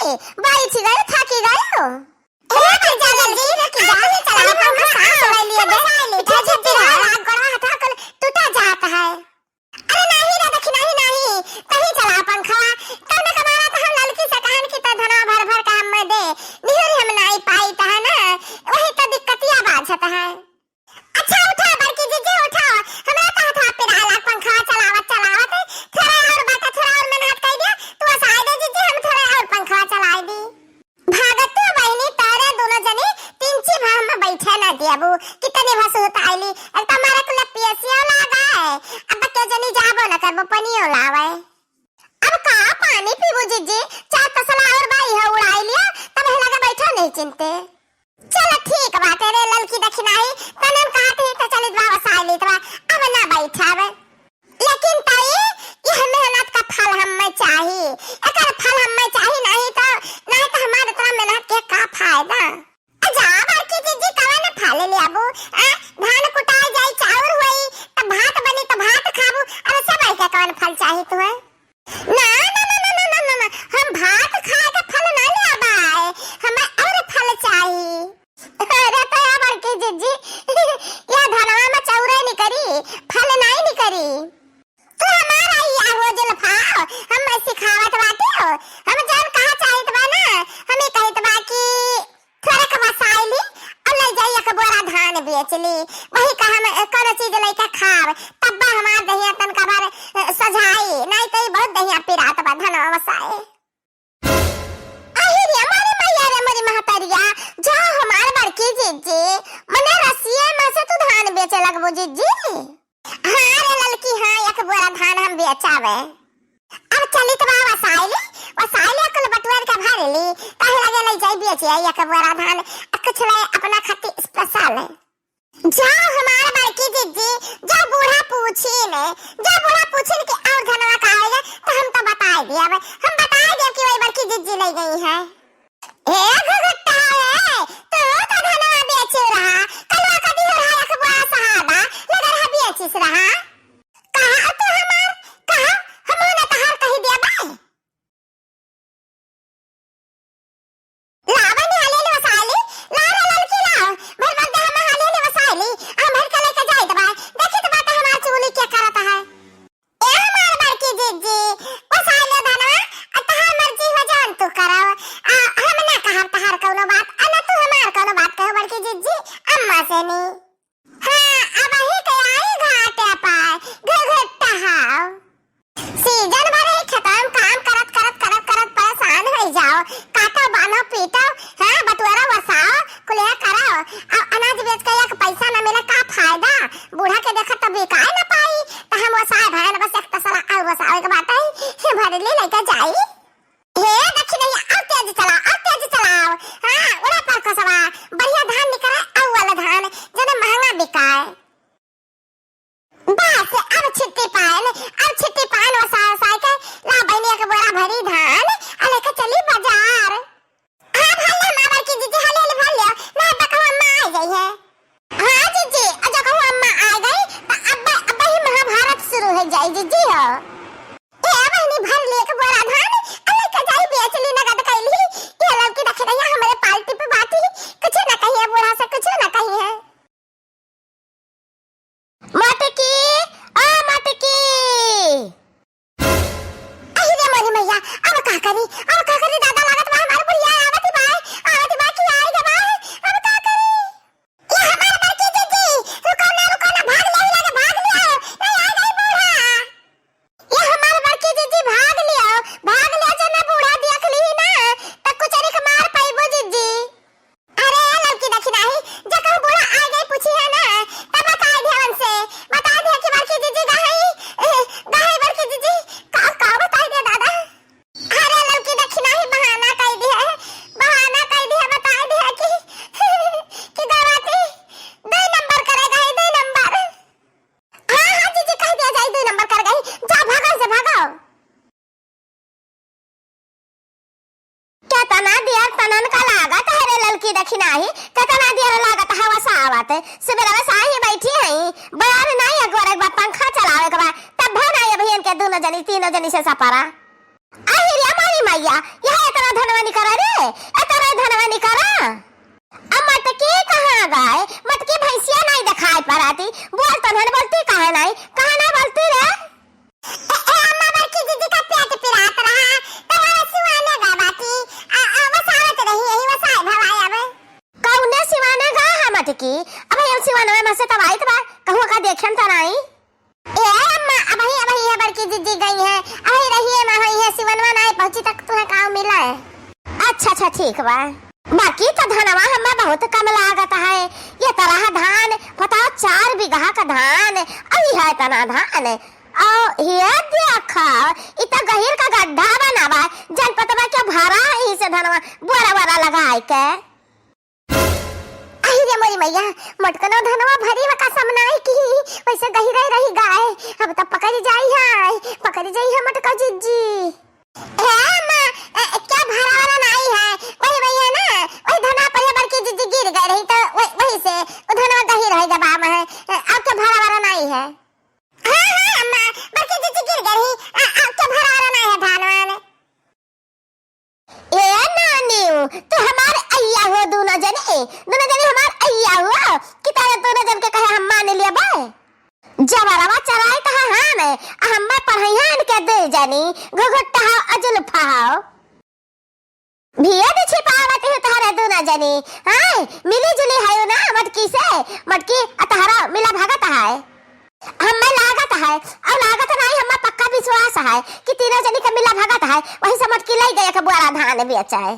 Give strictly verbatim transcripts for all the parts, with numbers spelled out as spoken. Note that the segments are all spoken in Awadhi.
ए, बैठ गयो, थकी गयो। ए, भैया जल्दी, जल्दी चला, पंखा सांस ले लिए दे। ए, झिझिया, गोड़वा हाथ कुल टूटा जात है। अरे नाही रे दखिनाही नाही, तही चला पंखवा। तब न कमाला त हम ललकी से कहन कि त धनवा भर भर के हम्मे दे। निहुरी हम नाही पाई त है ना, वही त दिक्कतिया बाझत है। अच्छा उठा बड़की जिज्जी उठा, हमरा त हथवा पिराला पंखवा चलावत चलावत। थोड़ा और बात, थोड़ा और मेहनत कर दिया, तू असाए दे जिज्जी, हम थोड़ा और पंखवा चलाए दी। भागत तू बहिनी, तारे दोनों जनी तीन ची भा हम बैठे ना दियाबू, कितनी भसुत आइली, एक तो हमारे कुल पियसिया लागा है, अब के जनी जाबो न करबो पनियो लावे। अब का पानी पीबू जिज्जी, चार तसला और बाई है उड़ाई लिया, तब है लगे बैठा नहीं चिंते। चल ठीक बाटे रे ललकी दखिनाही, तनन कहत ही त चलित बा वसाई लित बा, अब ना बैठावे। लेकिन ताई, यह मेहनत का फल हम्मे चाही, एकर फल हम्मे चाही, नहीं तो, नहीं तो हमार इतना मेहनत के का फायदा? आ जा बड़की जिज्जी, कवन फल लेबू? आ, धान कुटाई जाई, चाउर होई, त भात बनी, त भात खाबू, अरे सब के कवन फल चाही तुहे? ना, ना, ना, हम भात खाए के फल ना लेबा, हमें और फल चाही। अरे तो या बड़की जिज्जी, या धनवा में चौरे निकरी, फल नाई निकरी। तू हमारा ही आहो जुल्फा, हम सिखावत बाटे हो, हम जान कहा चाहित बा ना, हम ये कहित बा कि थोड़े के वसाई ली और ले जाई एक बोरा धान बेच ली, वही का हम कोनो चीज लेके खाब, तब्बा हमार दहिया तनका भर, अ, सजाई, नाई तो ई बहुत दहिया पिरात बा धनवा वसाए। अहि रे मोरी मैया रे मोरी महतरिया, जा हमार बड़की जिज्जी, मने रसिए में से तू धान बेचे लगबू जिज्जी? हाँ रे ललकी, हाँ, एक बोरा धान हम बेचावे। अब चलित बा वसाइली, वसाइली कुल बटुअर के भर ली, काहे लगे ले जाई बेचे आई एक बोरा धान, आ कुछ ले अपना खातिर special। जाओ हमार बड़की जिज्जी, जो बूढ़ा पूछी ने, जो बूढ़ा पूछिन कि और धनवा का होइगा, तो हम तो बताए दिया, हम बताए दिया कि वही बड़की जिज्जी ले गई है। ए घुघुट्टा, ए, तू तो धनवा बेचे रहा, कलवा कदी हो रहा, एक बोरा सहादा, लगा रहा बेचिस रहा। कहा तू हमार, कहा, हम ना तहार कही दिया बा। लावा ने हाले ले वसाली, ला रे ललकी ला, भर भर दे हम हाले ले वसाली, हम भर के लेके जाइत बा, देखित बा त हमार चुगली के करत है। ए हमार बड़की जिज्जी, वसाई लो धनवा, आ तहार मर्जी हो जौन तू करो, आ हम ना कहब तहार कौनो बात, आ ना तू हमार कौनो बात कहो बड़की जिज्जी, अम्मा से नी। हाँ, अबही के आई घाटे पर, घुघुट्टा हाव। सीजन भर ही खेतवा में काम करत, करत, करत, करत परेशान होइ जाओ। काटो, बान्हो, पीटो, हाँ, बटुअरो, वसाओ, कुलिया करो। अब अनाज बेच के एक पैसा न मिले, का फायदा? बूढ़ा के देखत तो बिकाए न पाई, तो हम वसाए भयन बस एक तसला और वसावे के बाटे, भरली लेके जाई। हे दखिनैया, और तेज चलाओ, और तेज चलाओ। हाँ, उड़े पर कसवा, बढ़िया धान निकले, अव्वल धान, जने महंगा बिकाए। बस, अब छुट्टी पाएन, अब छुट्टी पाएन, वसाए, वसाए के ला बहिनी एक बोरा भरी धान, आ लेके चली बाजार। हाँ, भर ले, हमार बड़की जिज्जी, हाले, हाले भर ले, ना तो कहूँ अम्मा आ गई है। हाँ जिज्जी, और जो कहूँ अम्मा आ गई, तो अब, अब ही महाभारत शुरू हो जाए जिज्जी हो। ए बहिनी, भर ले एक बोरा धान, अलग के जाई बेच ली, नगद कैली। ये लड़की देखे नहीं है, हमारे पार्टी पे बाटी, कुछ ना कहिए, बूढ़ा से कुछ ना कहिए। मटकी, ओ मटकी। अहि रे मोरी मैया, अब का करी, अब का करी दादा, लागत बा हमार बुढ़िया आवत बा, आवत बा कि आई गे बा, अब का करी? ये हमार बड़की जिज्जी, रुको ना, रुको ना, भाग ले, लगे भाग ले, नहीं आ गई बूढ़ा। ये हमार बड़की जिज्जी भाग लियो, भाग लियो, जना बूढ़ा देख ली ना, त कुचरी के मार पाइबो जिज्जी। अरे लड़की देखी नाही, जे कहूँ बूढ़ा आ गई पूछी है ना, तब बताए दे उनसे, बताए दे कि बड़की जिज्जी गई, गई बड़की जिज्जी, का, का बताए दे दादा? अरे लड़की देखी नाही, बहाना कह दी है, बहाना कह दी है, बताए दे कि, कि गवाती दो नंबर करे गई, दो नंबर। हाँ, हाँ, जीजी, कह दिया जाए, दो नंबर कर गई। जा, भागो से, भागो। केतना देर तनन का लागत है रे ललकी देखी नाही, केतना देर लागत है वसावत। सुबेरवा से ही बैठी है, बयार नाही, एक बार, एक बार पंखा चलावे के बा, तब भी नाही अभी इनके दोनों जनी, तीनों जनी से सपरा। अहि रे मोरी मैया, यह इतना धन धनवा निकरा रे, ए तोरे धनवा निकरा। अब मटकी कहाँ गए? मटकी भैंसिया नाहीं देखाई पड़ाती। बोल तो धन बोलती काहे नाहीं? काहे नाहीं बोलती रे? ए, ए, अम्मा, बड़की दीदी का पेट पिरात रहा, तो वो सिवाने गए बाटी। आ, आ, वसावत रही, यही वसाए भवाए अब। कौने सिवाने गए है मटकी? अब ये सिवानवा में से तब आइत बा, कहूँ का देखन तो नाहीं। ए अम्मा, अबही, अबही है बड़की जिज्जी गई है, अबही रहिए ना होई है, सिवनवा ना आई पहुँची तक तुम्हें काम मिला है। अच्छा, अच्छा, ठीक बा। बाकी तो धनवा हमें बहुत कम लागत है, ये तरह धान बताओ, चार बीघा का धान, अभी है इतना धान। और ये देखो, इतना गहिर का गड्ढा बना बा, जन पतवा के भरा है इसे धनवा बोरा बोरा लगाए के। अहि रे मोरी मैया, मटकनो धनवा भरी व कसम नाई की, वैसे गहिरे रही गाय, अब त पकड़ी जाई है, पकड़ी जाई है मटका जिज्जी। ए अम्मा, ए, क्या भरा वाला नाई है, वही भैया ना, वही धनवा पर ये बड़की जिज्जी गिर गए रही तो वही, वही से वो धनवा गहिर है जब आम है, ए, अब क्या भरा वाला नाई है। हाँ, हाँ अम्मा, बड़की जिज्जी गिर गए रही, आ, आ, क्या भरा वाला नाई है धनवा ने। ए नानी, तू हमार अइया हो, दूनो जने, दूनो जने हमार अइया हो, कि तारे दूनो जन के कहे हम मान लेबे। जबरवा चराई कहा हम, आ हम्मे पढ़ाई हन के दे जानी, घुघुट्टा हो, अजुल्फा हो। भेद छिपावत हो तारे दूनो जने, हाँ, मिली जुली है ना मटकी से, मटकी आ तारा मिला भगत है। हमें लागत है, और लागत नहीं, हमें पक्का विश्वास है कि तीनों जनी के मिला भगत है, वही से मटकी ले गए के बोरा धान बेचा है।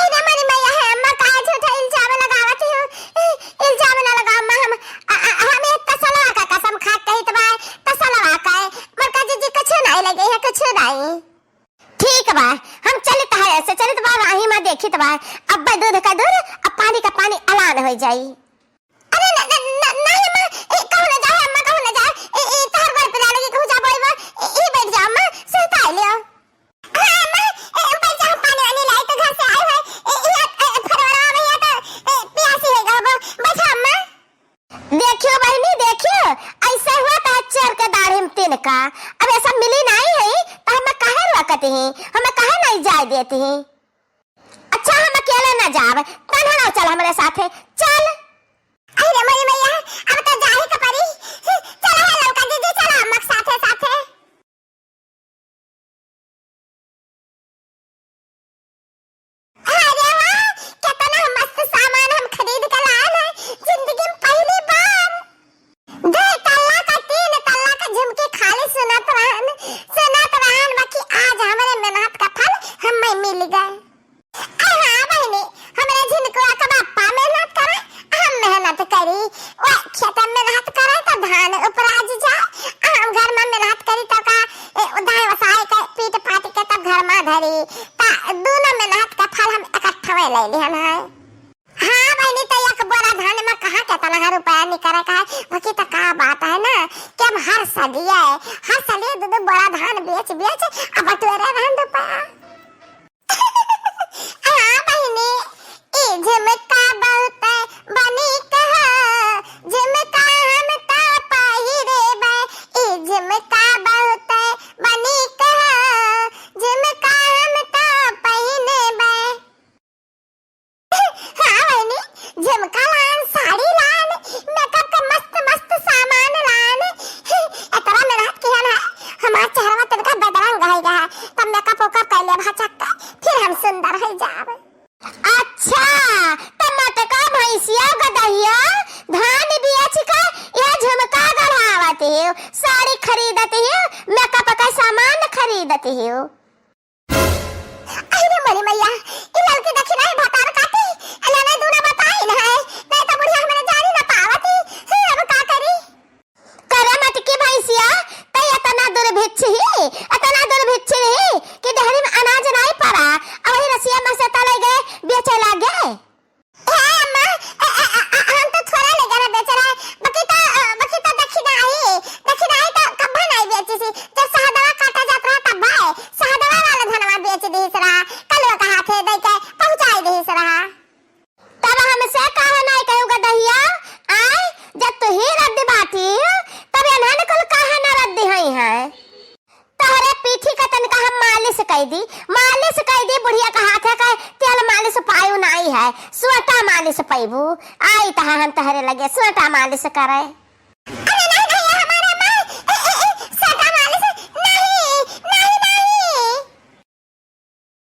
अरे मोरी मैया है, अम्मा काहे झूठा इल्जाम लगावत हो? इल्जाम ना लगाओ अम्मा, हम, अ, अ, हम एक तसलवा का कसम खा के कहित बा, तसलवा का है, मटका जिज्जी कुछ नहीं लगे है, कुछ नहीं। ठीक बा, हम चलित है ऐसे, चलित बा, राही में देखित बा, अब दूध का दूध, अब पानी का पानी अलान हो जाई। अरे न, न, न, नहीं अम्मा, ए, कहूँ न जाए, अम्मा कहूँ न जाए, ए, ए, तोहर गोड़ पे डाले के कहूँ जाबो, ए, ए, बैठ जा अम्मा, सुताई लियो। हाँ अम्मा, ए, बैठ जा, हम पानी वानी लाई तो घर से आए हुए, ए, ए, ए, फरवरवा में या तो, ए, प्यासी हो गबो, बैठा अम्मा। देखियो बहिनी, देखियो, ऐसे हुआ तो चोर के दाढ़ी में तिनका, अब ऐसा मिली नहीं है, तो हमें काहे रोकती हैं, हमें काहे नहीं जाए देती हैं? अच्छा, हम अकेले ना जाब, तन्हा ना चल हमरे साथे, चल। अरे मोरी मैया, अब तो जाही के परी। चल है ललका दीदी, चल अम्मा के साथे साथे। अरे वाह, कितना मस्त सामान हम खरीद के लाए हैं, जिंदगी में पहली बार। दो तल्ला का, तीन तल्ला का झुमकी खाली सुनत रहन, सुनत रहन, बाकी आज हमरे मेहनत का फल हमें मिल गए। अरे हाँ बहिनी, हमरे झिनकुआ का बापा मेहनत करे, हम मेहनत करी। वो खेत में मेहनत करे तो धान उपराज जाए, हम घर में मेहनत करी तो का, ए, दाएं वसाए के पीट पाट के तब घर में धरी। ता दोनों मेहनत का फल हम इकट्ठा में ले लिहन है। हाँ बहिनी, तो एक बोरा धान में कहाँ कितना है रुपया निकले का है, बाकी तो का बात है ना कि हम हर सलिए, हर सलिए दो दो बोरा धान बेच बेच अब बटोरे रहन रुपया। हाँ बहिनी, ई झुमका बहुत बनीक ह, झुमका हम त पहिरेबै, ई झुमका बहुत बनीक ह, झुमका हम त पहिनेबै। हाँ बहिनी, झुमका लान, साड़ी लान, मेकअप के मस्त मस्त सामान लान। इतना मेहनत किहन है, हमार चेहरवा तनिका बदरंग है गा, तब मेकअप वेकअप कर ले भचक के, फिर हम सुंदर हो जाब। अच्छा, त मटका भैंसिया गदहिया धान बेच के यह झुमका गढ़ावत हो, साड़ी खरीदत हो, मेकअप का सामान खरीदत हो। अरे मोरी मैया, ई ललकी देखी नाई भतार काटी, अलाने दूना बताई ना है, नहीं तो बुढ़िया हमरे जानी ना पावती, हे अब का करी? करे मटकी भैंसिया, तै इतना दुर्भिक्ष ही, इतना दुर्भिक्ष ही कि डेहरी में अनाज नाई पड़ा, अब वही रसिया में से तले गए, बेचे लागे। हे अम्मा, ए, ए, ए, ए, हम तो थोड़ा ले गए बेचरा, बाकी तो, अ, बाकी तो दखिनाही, दखिनाही तो कब्बा नहीं बेची सी, जब सहदवा काटा जात रहा तब भाई, सहदवा वाला धनवा बेच दीस रहा, कलवा का हाथे दे के पहुँचाई दीस रहा। तब हमसे काहे नहीं कहू गदहिया, आय, जब तू ही रद्दी बाटी, तब एन्हन कुल काहे न रद्दी हई है? तोहरे पीठी का तनिका हम मालिश कई दी, मालिश कई दी, बुढ़िया का हाथ आयु नाई है, सोटा मालिस पैबू, आई तहा हम तहरे लगे सोटा मालिस करे।